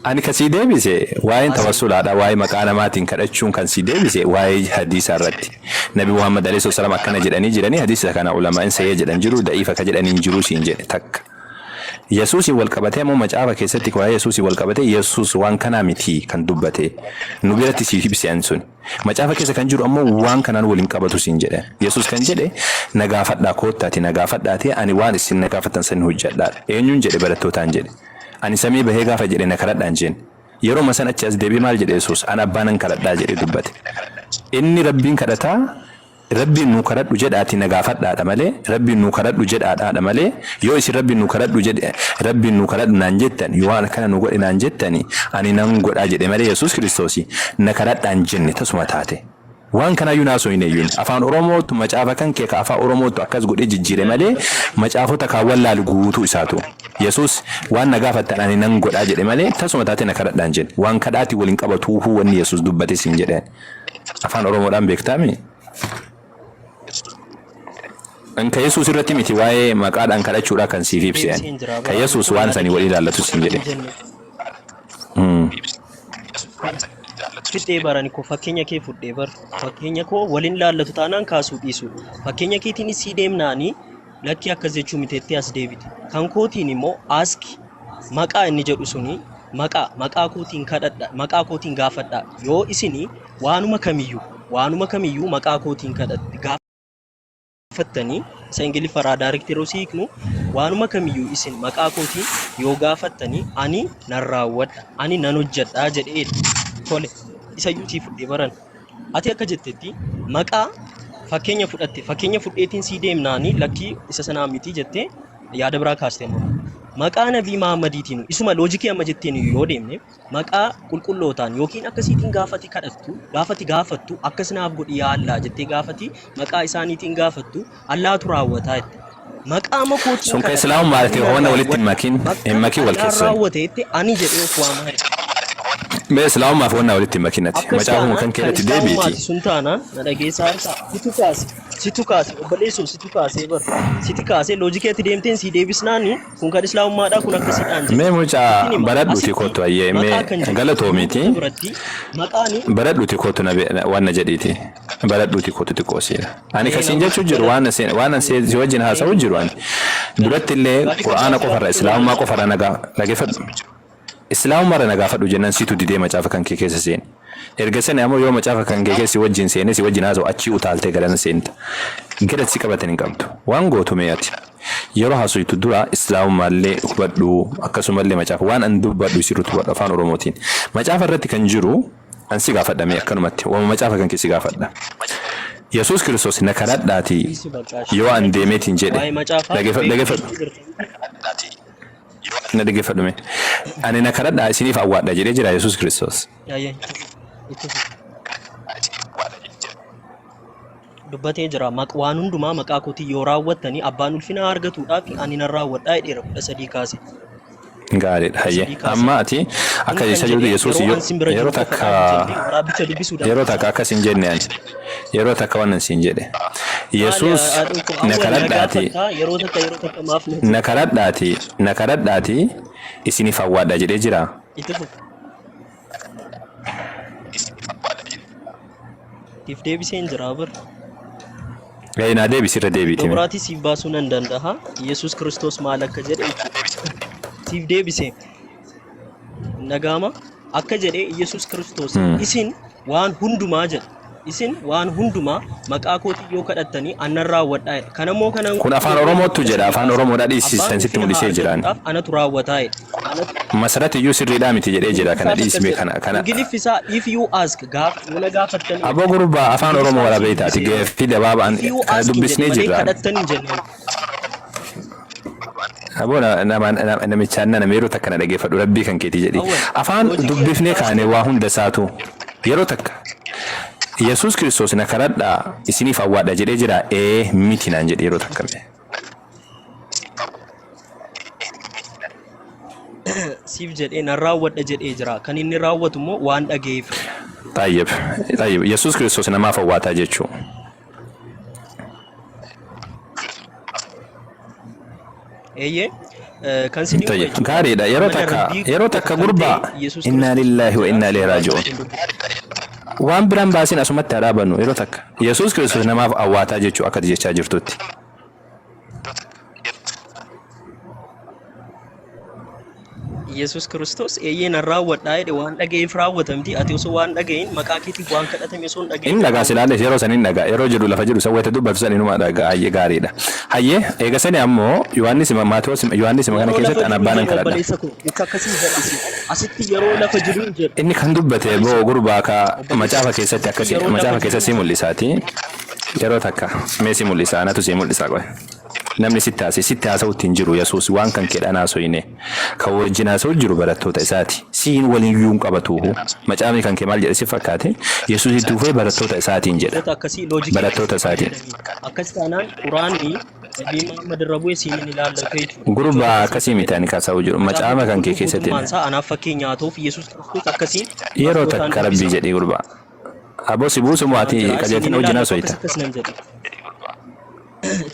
Ani kan sii deebise waa'een haasee tawassulaadha waa'ee maqaa namaatiin kadhachuun kan sii deebise waa'ee hadiisa irratti. Nabi Muhammad alayhi salaam akkana jedhanii jiranii hadiisa kana ulamaa'in sahih jedhan jiru da'iifa ka jedhaniin jiru siin jedhe takka. Yesuusiin wal qabatee ammoo macaafa keessatti waa'ee Yesuusiin wal qabatee Yesuus waan kanaa miti kan dubbate nu biratti siif ibse an sun. Macaafa keessa kan jiru ammoo waan kanaan wal hin qabatu siin jedhe. Yesuus kan jedhe na gaafadhaa koottaati na gaafadhaati ani waan isin na gaafattan san hojjedhaadha. Eenyuun jedhe barattootaan jedhe. Ani samii bahee gaafa jedhe na kadhadhaan jeen. Yeroo san achi as deebi'ee maal jedhe Yesuus ana abbaa nan kadhadhaa jedhee dubbate. Inni rabbiin kadhataa Rabbiin nuu kadhadhu jedhaati na gaafadhaadha malee Rabbiin nuu kadhadhu jedhaadhaadha malee yoo isin Rabbiin nuu kadhadhu jedhe Rabbiin nuu kadhadhu naan jettan yoo waan akkana nu godhe naan jettani ani nan godhaa jedhe malee Yesuus Kiristoosi na kadhadhaan jenne tasuma taate. Waan kanaayyuu naasoo hin eeyyuun afaan Oromootu macaafa kan kee ka afaan Oromootu akkas godhee jijjiire malee macaafota kaan wallaali guutuu isaatu. Yesuus waan na gaafattan ani nan godhaa jedhe malee tasuma taate na kadhadhaan jenne. Waan kadhaati waliin qabatuuhuu wanni Yesuus dubbate siin jedheen. Afaan Oromoodhaan beektaami? Kan Yesuus irratti miti waa'ee maqaadhaan kadhachuudhaa kan siif ibse ani. Deebiseen jira Kan bara ani Yesuus koo waan yaada sanii kee wal ilaallatu siin hin jedhe. jenne. Fixee bara ani koo fakkeenya kee fudhee bar fakkeenya koo waliin laallatu taanaan kaasuu dhiisu fakkeenya keetiin sii deemnaanii lakki akkas jechuu miteettee as deebite kan kootiin immoo aski maqaa inni jedhu suni maqaa maqaa kootiin kadhadha maqaa kootiin gaafadha yoo isini waanuma kamiyyuu waanuma kamiyyuu maqaa kootiin kadhadha gaafattanii isa Ingiliffa irraa direct yeroo si hiiknu waanuma kamiyyuu isin maqaa kootiin yoo gaafattanii ani nan raawwadha ani nan hojjedha jedheedha. Tole isayyuu sii fudhee baran. Ati akka jettetti maqaa fakkeenya fudhatte fakkeenya fudheetiin sii deemnaanii lakkii isa sanaa miti jettee yaada biraa kaaste immoo. Maqaa Nabii Mahaammadiitiin isuma loojikii amma jetteen yoo deemne maqaa qulqullootaan yookiin akkasiitiin gaafati kadhattu gaafati gaafattu akkas naaf godhi yaa Allah jettee gaafati maqaa isaaniitiin gaafattu Allaatu raawwataa jette. Maqaa makootiin Sun kan kadhadha Islaamummaa ani ta'e nan hoona walitti hin raawwadha makin bakka hin makin wal Allaan keessan. raawwate jette ani jedhee of waamaa jette. Mee Islaamummaaf wanna walitti hin makin ati. Akkas Macaafuma taanaan kan kan keerratti Islaamummaati deebiiti. sun taanaan na dhageessaa harkaa situ kaase situ kaase obboleessoo situ kaasee bar siti kaasee loojikeetti deemteen sii deebisnaani kun kan Islaamummaadha kun akkasiidhaan jedhe. Mee mucaa Sittin hima baradhuuti asitti kottu ayyee maqaa mee kan jedhu galatoomiiti. namoota biratti maqaani Baradhuuti kottu na waan na jedhiiti. Baradhuuti kottu xiqqoo siidha. Ani ee kasiin nama jechuu jiru baradhu waan sin waan an si wajjin haasa'u jiru ani. Duratti illee gaaffii kan Qur'aana biraa si qofarra gaafachuu Islaamummaa danda'a. qofarra nagaa dhageeffadhu. Islaamummaarra na gaafadhu jennaan situ didee macaafa kan kee keessa seene. Erga sana ammoo yoo macaafa kan kee keessa si wajjin seenee si wajjin haasa'u achii utaaltee garana seenta. Gara si qabatan hin qabdu. Waan gootu mee ati. Yeroo haasoftu dura Islaamummaallee hubadhu akkasumallee macaafa waan an dubbadhu sirriitti hubadhu afaan Oromootiin. Macaafa irratti kan jiru an si gaafadha mee akkanumatti wama macaafa kan kee si gaafadha. Yesuus Kiristoos na kadhadhaatii Dhiisi bakka yoo an dhiisi deemeetiin jedhe waa'ee macaafaa dhageeffadhu beekuu dhageeffadhu. jirta. Na dhaggeeffadhu mee. Ani na kadhadhaa isiniif awwaadha jedhee jira Yesuus Kiristoos. Yaayee itti fufi. Dubbatee jira. Waan hundumaa maqaa kootiin yoo raawwattanii abbaan ulfina argatuudhaaf ani nan raawwadhaa jedheera 13 kaase. Gaariidha. Hayyee. 13 kaase. Amma ati Inni akka kan isa jirtu jedhe Yesuus yeroo an sin bira yeroo jiru takka qofadhaa hin jenne waraabbicha dubbisuudhaaf yeroo takka akkas hin jenne ani. Yeroo takka waan siin jedhe. Maali Yesuus haadhoo koo na awwal na kadhadhaatii gaafattaa yeroo takka yeroo takka maaf na na jetta. kadhadhaatii na kadhadhaatii isiniif awwaadha jedhee jira. Itti fufi. Siif deebiseen jira bar. Ee naa deebisi irra deebiiti mee. Dobraatii siif baasuu nan danda'a. Yesuus Kiristoos maal akka jedhe siif deebise. Nagaama akka jedhe Yesuus Kiristoos isin waan hundumaa jedhe. Isin waan hundumaa maqaa kootiin yoo kadhattanii an nan raawwadha jedhe. Kana immoo kanan Kun afaan godhu Oromoottu jedha. 13 Afaan kaasa. Oromoodha dhiisi Abbaan san sitti ulfina haa mul'isee jiraan. argatuudhaaf anatu raawwataa jedhe. Anatu Masarat iyyuu sirriidhaa miti jedhee jira. Ingiliffi Kana isaas dhiisi akkas mee jedha. kana kana. Ingiliffi isaa if you ask gaaf yoo na gaafattan jedhe. Aboo gurbaa afaan Ingiliffi Oromoo isaa wala sii beektaati. dubbiseera. Gaaffii gabaabaan If you kana ask hin jedhe dubbisnee malee jirraan. kadhattan hin jenne. Aboo namichaan nana yeroo takka na dhageeffadhu rabbii kan keetii jedhi. Awwal Afaan loojikii ati dubbifnee kaane kaastee waa hunda isaatu yeroo takka Yesuus Kiristoos na kadhadhaa isiniif awwaadha jedhee jira ee miti naan jedhi yeroo takka mee. Siif jedhee nan raawwadha jedhee jira. Kan inni raawwatu immoo waan dhaga'eef. Xayyib xayyib Yesuus Kiristoos namaaf awwaataa jechuu. Eeyyee kan si dhibu Tayyib jechuudha. gaariidha yeroo Amala takka Rabbii yeroo qofa takka kan ta'e gurbaa Yesuus innaa Kiristoos lillaahi wa jira innaa ilaihi karaa raaji'uun. isaatiin dubbisa. Waan biraan baasin asumatti haa dhaabannu yeroo takka Yesuus Kiristoos namaaf awwaataa jechuu akka ati jechaa jirtutti. Yesuus Kiristoos eeyyee nan raawwadhaa jedhe waan dhaga'eef raawwatamti. Ati osoo waan dhaga'in maqaa keetiif waan kadhatame osoo hin dhaga'in Inni hin dhagaa raawwatu. silaalee yeroo san hin dhagaa yeroo jedhu lafa jedhu san wayita dubbatu san inuma dhagaa hayyee gaariidha. Hayyee eega sani ammoo Yohaannis Maatewos Yohaannis kana Yeroo lafa keessatti an jiru abbaa hin nan jedhu kadhadha. obboleessa koo jecha akkasii hin jal'isi. Asitti yeroo lafa jiru hin jedhu. Inni kan dubbate Obboleessa boo koo gurbaa ka obboleessa macaafa koo keessatti asitti akkasi yeroo lafa macaafa jiru keessatti hin si jedhu. mul'isaati. Yeroo takka mee si mul'isa anatu si mul'isa qoy. Namni sitti haasa'e sitti haasa'utti hin jiru Yesuus waan kan keedhaan haasoyne kan wajjin haasa'u jiru barattoota isaati. Siin waliin iyyuu hin qabatuuhu. Macaafni kan kee maal jedhe si fakkaate Yesuus itti fufee barattoota isaatiin jedha. Wantoota akkasii loojikii Barattoota akkasii isaatiin. fayyadamii. Akkas taanaan Quraanni Nabii Muhammad irra bu'e siin hin ilaallatu jechuudha. Jechoota Gurbaa akkasii akkasii miti ani fayyadamii. kaasa'u jiru. Macaafni Macaafa kan kee qulqulluu keessatti guutummaan isaa anaaf fakkeenya haa ta'uuf Yesuus Kiristoos akkasiin yeroo barattootaan takka rabbii dubbisa. jedhii gurbaa. Aboo si buusu moo Maal ati jira siin qajeeltina hin wajjin ilaallatu akkas haasoyta? akkas nan jedhe.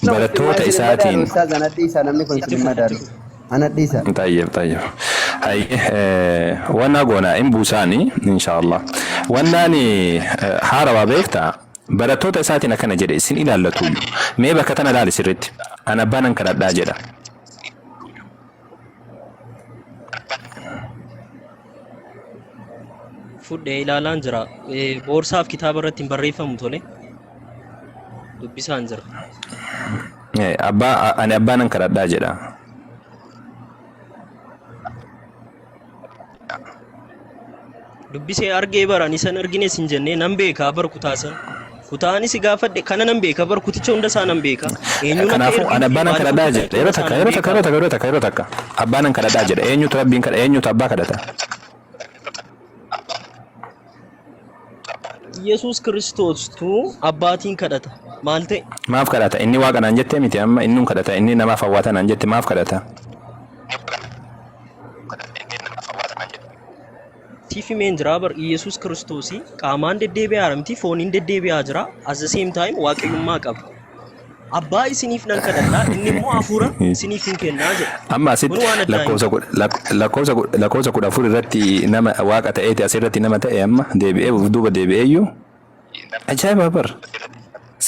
Barattoota Isin hin madaalu isaatiin ustaaz ana dhiisa namni kun Itti isin hin fufi itti madaalu. fufi. Ana dhiisa. طيب طيب هاي وانا قونا إن بوساني إن شاء الله واناني حارة بيكتا barattoota isaatiin akkana jedhe isin ilaallatuuyyu mee bakka tana ilaali sirritti an abbaa nan kadhadhaa jedha Fudhee ilaalaan jira. Boorsaaf kitaaba irratti hin barreeffamu tole. Dubbisaan jira. Abbaa ani abbaa nan kadhadhaa jedha Dubbisee argee bara ani san argine sin jennee nan beekaa bar kutaa san. Kutaa ani si gaafadhe kana nan beeka bar kuticha hunda isaa nan beeka. Eenyuun akka Kanaafuu ergee ani fi abbaa nan maaliif kadhadhaa akka jedha kadhate yeroo hunda isaa takka nan yeroo takka beeka. yeroo takka yeroo takka yeroo takka abbaa nan kadhadhaa jedha eenyutu rabbiin kadha eenyutu abbaa kadhata Yesuus Kiristoostu abbaatiin kadhata. Maal ta'e? Maaf kadhata inni waaqa naan jettee miti amma innuun kadhata inni namaaf hawwaata naan jette maaf kadhata Siif himeen jira bar Yesuus Kiristoosii qaamaan deddeebi'aa miti fooniin deddeebi'aa jira. At the same time waaqayyummaa qaba. Abbaa isiniif nan kadhadha inni immoo hafuura isiniif hin kennaa jedha. Amma Kun asitti waan addaa hin lakkoofsa kudha lak- lakkoofsa kudha- lakkoofsa 14 irratti nama waaqa ta'eeti asirratti nama ta'e amma deebi'ee of duuba deebi'eeyyuu ajaa'iba bar.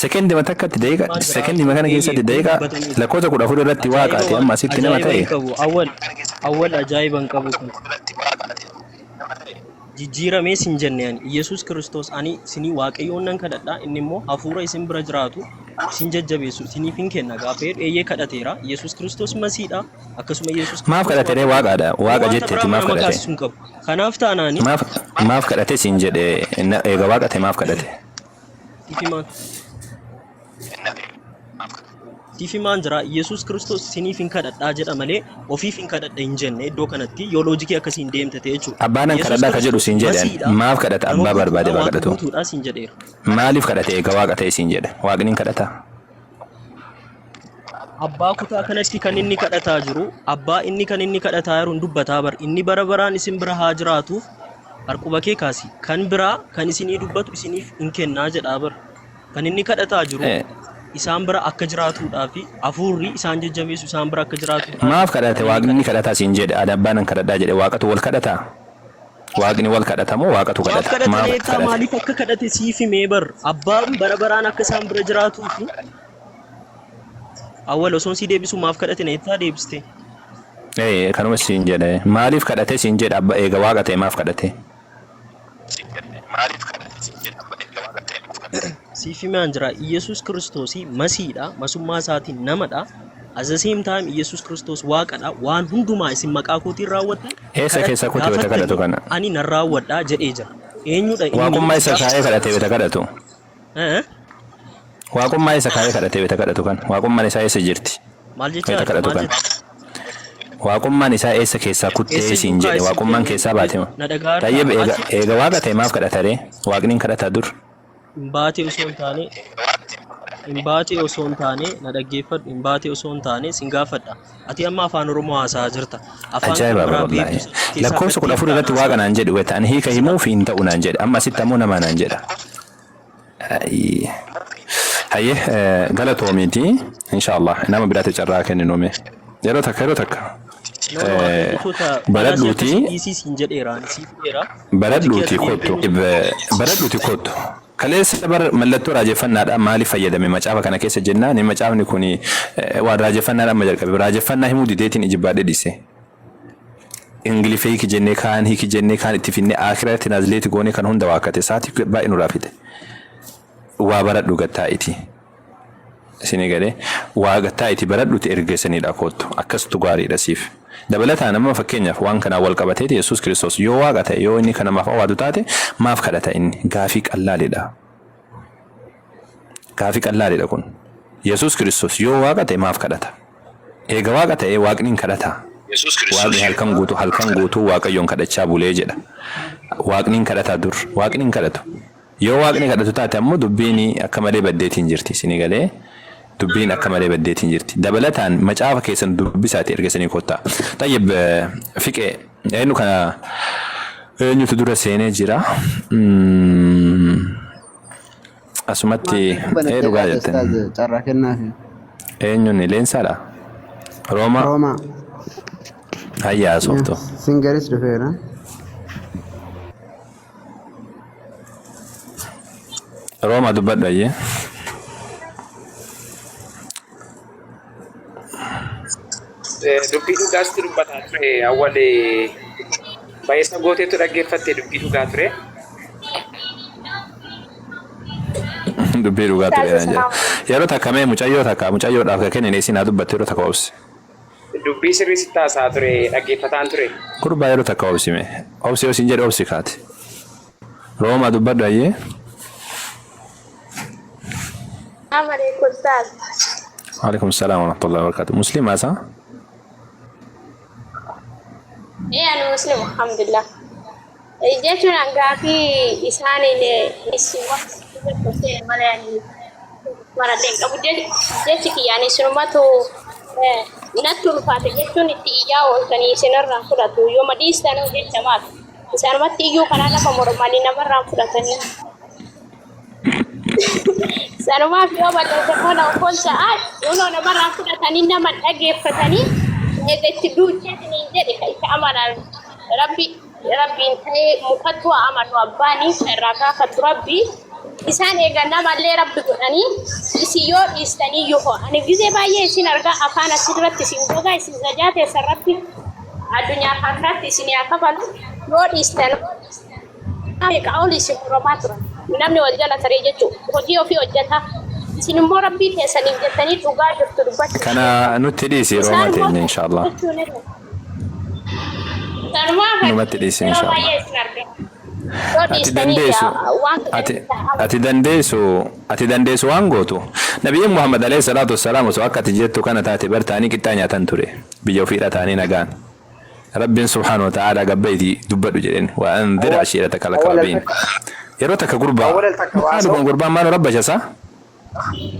Sekendima takkatti daqiiqa Maal jira sekendima kana eeyyee keessatti kun daqiiqa dubbatamee lakkoofsa 14 irratti ajaa'iba waaqaati waan amma asitti nama ajaa'iba ta'e. hin qabu awwal awwal ajaa'iba hin qabu kun. Jijjiiramees hin jenne ani. Iyyasuus Kiristoos ani isinii Waaqayyoon nan kadhadha, inni immoo hafuura isin bira jiraatu isin jajjabeessu isiniif hin kenna gaafa jedhu eeyyee kadhateera. Iyyasuus Kiristoos Masiidha, akkasuma Iyyasuus Maaf Kiristoos kadhate ree Waaqayyoodha. waaqaadha Kun waaqa wanta jetteeti biraa maaf nama kadhate kaasisu hin qabu. Kanaaf taanaani maaf maaf kadhate siin jedhe eega waaqa ta'e maaf kadhate. siif himaan Siif himaan jira Yesuus Kiristoos isiniif hin kadhadhaa jedha malee ofiif hin kadhadha hin jenne iddoo kanatti yoo loojikii akkasiin deemte ta'e jechuudha. Abbaa nan Yesuus kadhadhaa ka jedhu Kiristoos siin jedhe ani. Masiidha, Maaf kadhata nama abbaa barbaade guutuudha, baa Waaqa kadhatu. guutuudha siin jedheera. Maaliif kadhate eega waaqa ta'e siin jedhe. Waaqni hin kadhataa? Abbaa kutaa kanatti kan inni kadhataa jiru, abbaa inni kan inni kadhataa jiru hin dubbataa bar. Inni bara baraan isin bira haa jiraatuuf harquba kee kaasi. Kan biraa kan isinii dubbatu isiniif hin kennaa jedhaa bar. Kan inni kadhataa jiru isaan bira akka jiraatuudhaa fi hafuurri isaan jajjabeessu isaan bira akka jiraatuudhaa Maaf fi kadhate kan inni waaqni ni kadhate. kadhataa siin jedhe ani abbaa nan kadhadhaa jedhe waaqatu wal kadhataa? Waaqni wal kadhata moo waaqatu Maaf kadhata? kadhata Maaf reettaa kadhate? maaliif akka kadhate siif himee bar abbaan bara baraan akka isaan bira jiraatuu fi awwal osoon si deebisu maaf kadhate na jettaa deebiste. Ee kanuma siin jedhe maaliif kadhate siin jedhe abba eega waaqa ta'e maaf kadhate? Siif himaan jira. Iyyasuus Kiristoosii Masiidha. Masummaa isaatiin namadha. At the same time Iyyasuus Kiristoos Waaqadha. Waan hundumaa isin maqaa kootiin raawwattan Eessa kadhat keessaa kuti wayita kadhatu gaafattanii kana? ani nan raawwadha jedhee jira. Eenyudha inni Waaqummaa isa gaafa kaa'ee kadhate wayita kadhatu. Eh? Waaqummaa isa kaa'ee kadhate wayita kadhatu kana. Waaqummaan isaa eessa jirti? Maal jechaa Wayita jirta? kadhatu Maal kana. jetta? Waaqummaan isaa eessa keessaa kuttee Eessa siin iyyuu jedhe kaa'e siif waaqummaan kennee keessaa baate moo? na dhaga'aa jirtaa? Tayyib eega Ati eega waaqa ta'e maaf kadhata ree? Waaqni hin kadhataa dur. hin baatee osoo hin taane hin baatee osoo hin taane na dhaggeeffadhu hin baatee osoo hin taane sin gaafadha. Ati amma afaan Oromoo haasa'aa jirta. Afaan kan Ajaa'iba biraa wallaahi. beektu sana keessaa Lakkoofsa gad 14 deemtaa irratti waaqa haasa'aa. naan jedhi wayita ani hiika himuuf hin ta'u naan jedhe amma asitti ammoo namaa naan jedha. Ayii. Hayyee galatoomiiti inshallah nama biraatti carraa kenninume yeroo takka yeroo takka No, no, ati jechoota anaa si baradhuuti akkasii dhiisii siin jedheera ani siif dheera. Hojii kee baradhuuti ati kottu deebi'uu baradhuuti kottu kaleessa bar mallattoo raajeffannaadhaan maaliif fayyadame macaafa kana keessa jennaan macaafni kun waan raajeffannaadhaan amma jalqabe raajeffannaa himuu dideetiin ijibbaadhe dhise. Ingiliffa hiiki jennee kaan hiiki jennee kaan itti finnee aakiraa tiraazleeti goonee kan hunda waakkate sa'aatii baay'ee nurraa fixe. Waa baradhu gattaa'iti. Isinii galee waa gattaa'iti baradhuti ergeessanidha koottu akkastu gaariidha siif. Dabalataan amma fakkeenyaaf waan kanaan wal qabateeti Yesuus Kiristoos yoo waaqa ta'e yoo inni kan namaaf awaatu taate maaf kadhata inni gaafii qallaalidha. Gaafii qallaalidha kun. Yesuus Kiristoos yoo waaqa ta'e maaf kadhata? Eega waaqa ta'ee waaqni hin kadhataa? Waaqni halkan guutuu halkan guutuu Waaqayyoon kadhachaa bulee jedha. Waaqni hin kadhataa dur? Waaqni hin kadhatu. Yoo waaqni kadhatu taate ammoo dubbiin akka malee baddeetiin jirti. Isinii galee? Dubbiin akka malee baddeetiin jirti. Dabalataan macaafa keessan dubbisaati erga isinii kottaa. Xayyib fiqee eenyu kana eenyutu dura seenee jira? Asumatti Maal ee dhugaa banattee jettan. Ustaaz carraa kennaafi. Eenyuun Leensaadha? Roomaa? Roomaa. Hayya haasoftu. Singaris dhufeera. Roomaa dubbadhu hayyee. Dubbii dhugaasitu dubbataa ture awwal bayeessa gooteetu dhaggeeffatte dubbii dhugaa ture. Dubbii dhugaa ture naan jedha. Yeroo takka mee mucayyoo takka mucayyoodhaaf ka kennine isin haa dubbattu yeroo takka obsi. Dubbii sirrii sitti haasaa ture dhaggeeffataan ture. Gurbaa yeroo takka obsi mee. Obsi yoo sin jedhe obsi kaate. Roomaa dubbadhu hayyee. Assalamu alaikum Ustaz. Waalaikum salaam warahmatullahi wabarakatuh. Muslimaa isaa? Ee ani muslim alhamdulillah. Jechuun an gaafii isaaniin isin waan malee ani maradhee hin qabu. Jechi kiyyaan isinumatu natti ulfaate jechuun itti iyyaa ooltanii isinirraa fudhatu. Yooma dhiistanuu jecha maal? Isaanumatti iyyuu kanaa nama mormanii namarraa fudhatanii. Sanumaaf yoo balleesse immoo na okkolcha. Kunoo namarraa fudhatanii nama dhageeffatanii eega itti duucheetiin hin jedhe kan itti amanan rabbi rabbiin ta'ee mukattuu haa amanu abbaanii kan irraa gaafatu rabbi isaan eega namallee rabbi godhanii isin yoo dhiistanii yoo ani gizee baay'ee isin argaa afaan asirratti isin gogaa isin zajaa teessan rabbi addunyaa fi akiraatti isin haa kafalu yoo dhiistan meeqa ol isin muramaa turan. Namni wal jala taree jechuun hojii ofii hojjeta. Isin immoo rabbii keessaniif jettanii dhugaa jirtu dubbachuu Kana nutti dhiisi Isaan Roomaa immoo teenya inshallah. jechuun irra. Sanumaaf Numatti dhiisi yeroo inshallah. baay'ee isin arga. Yoo Ati dhiistanii dandeessu waan ati ati dandeessu ati dandeessu waan gootu. Nabiyyiin Muhammad alayhi salaatu wassalaam osoo akka ati jettu kana taate bar ta'anii qixxaa nyaatan ture. Biyya ofiidha ta'anii nagaan. Rabbiin subhaanahu wa ta'aalaa gabbayti dubbadhu jedheen wa anzir Awwal ashiirataka awwal alaqrabiin. takka Yeroo takka gurbaa awwal takka waa maaluma soo gurbaan maal rabba shasa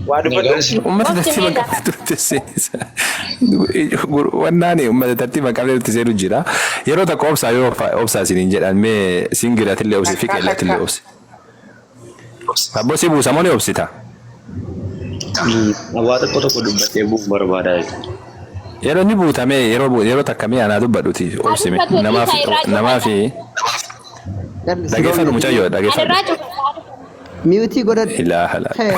waa dubbadhu. Nagaan isin ummata Waqti tartiiba hin meeqa? qabne turte seensa. Wannaani ummata tartiiba hin qabne turte seenu jira. Yeroo takka obsaa yoo obsaa isiniin jedhan mee singiratillee obsi Takka fiqeellatillee takka obsi. Abboo si buusa moo ni obsita? Waa tokko tokko dubbattee bu'uu barbaada jechuudha. Yeroo ni buuta mee yeroo yeroo takka mee anaa dubbadhuti Haa obsi mee dubbatu namaaf dhiisaa irraa namaaf cufadha. Jalli si dhageeffadhu roobne. mucayyoo Ani dhageeffadhu. irraa cufadha. Miyuutii godhadhu. Ilaaha laa. Kheer.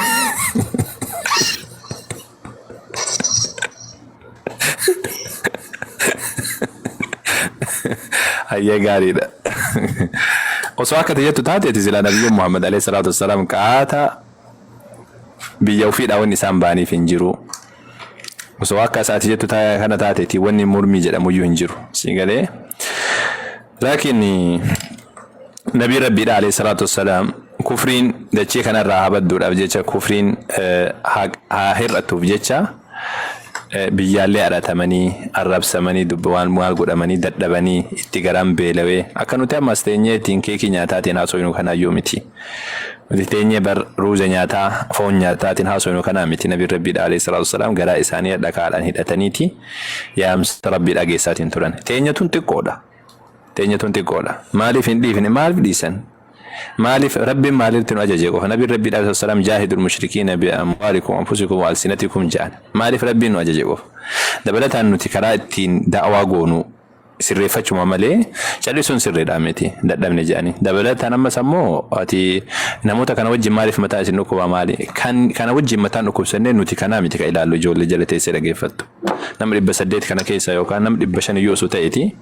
Hayyee gaariidha. Osoo akka ati jettu taateeti silaa nabiyyiin Muhammad alayhi salaatu wassalaam qaata Biyya ofiidhaa wanni isaan ba'aniif hin jiru. Osoo akka isaati jettu kana taateeti wanni mormii jedhamuyyuu hin jiru. Si galee? Laakiin Nabii Rabbiidha alayhi salaatu wassalaam kufriin dachee kanarraa haa badduudhaaf jecha, kufriin haa hir'atuuf jecha biyyaallee adhatamanii, arrabsamanii, dubba waan maal godhamanii, dadhabanii, itti garaan beelawee akka nuti ammas teenyee ittiin keekii nyaataatiin haasofnu kanaayyuu miti. Nuti teenyee bar ruuza nyaataa, foon nyaataatiin haasofnu kanaa miti. Nabiin Rabbiidha alayhi salaatu wassalaam garaa isaanii dhakaadhaan hidhataniiti yaamsa Rabbii dhageessaatiin turan. Teenya tun xiqqoodha. Teenya tun xiqqoodha. Maaliif hin dhiifne? Maaliif dhiisan? Maaliif Rabbiin maalitti nu ajaje qofa? Nabiin Rabbii alayhi salaam jaahidul mushrikiina bi amwaalikum anfusikum wa alsinatikum ja'an. Maaliif Rabbiin nu ajaje qofa? Dabalataan nuti karaa ittiin da'waa goonu sirreeffachuma malee callisuun sirriidha miti, dadhabne jedhanii. Dabalataan ammas ammoo ati namoota kana wajjin maaliif mataa isin dhukkubaa maali? Kan kana wajjin mataan dhukkubsannee nuti kanaa miti kan ilaallu. Ijoollee jala teessee dhageeffattu. Nama 800 kana keessa yookaan nama 500 iyyuu osoo ta'eeti,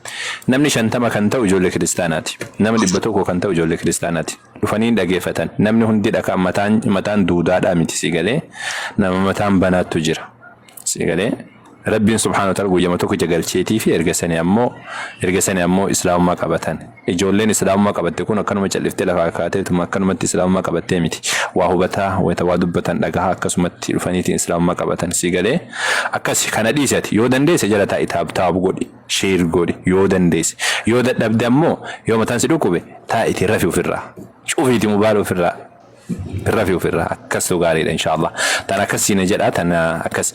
namni 50 kan ta'u ijoollee kiristaanaati. Nama 100 kan ta'u ijoollee kiristaanaati. Dhufanii hin dhageeffatan. Namni hundi dhakaa mataan duudaadhaa miti, si galee? Nama mataan banaattu jira. Si galee? Rabbiin subhaanahu wa ta'ala guyyama tokko ija galcheetii fi erga sanii ammoo islaamummaa qabatan. Ijoolleen islaamummaa qabatte kun akkanuma calliftee lafaa kaateetuma akkanumatti islaamummaa qabattee miti. Waa hubataa, wayita waa dubbatan dhagahaa, akkasumatti dhufaniitiin islaamummaa qabatan. Si galee? Akkas kana dhiisi, ati yoo dandeesse jala taa'i, tap tap godhi, share godhi yoo dandeesse. Yoo dadhabde ammoo, yoo mataan si dhukkube, taa'itii rafi ofirraa. Cufiiti mobaayila ofirraa. Rafi ofirraa, akkastu gaariidha inshaallah. Tan akkas siina jedha, tan akkas.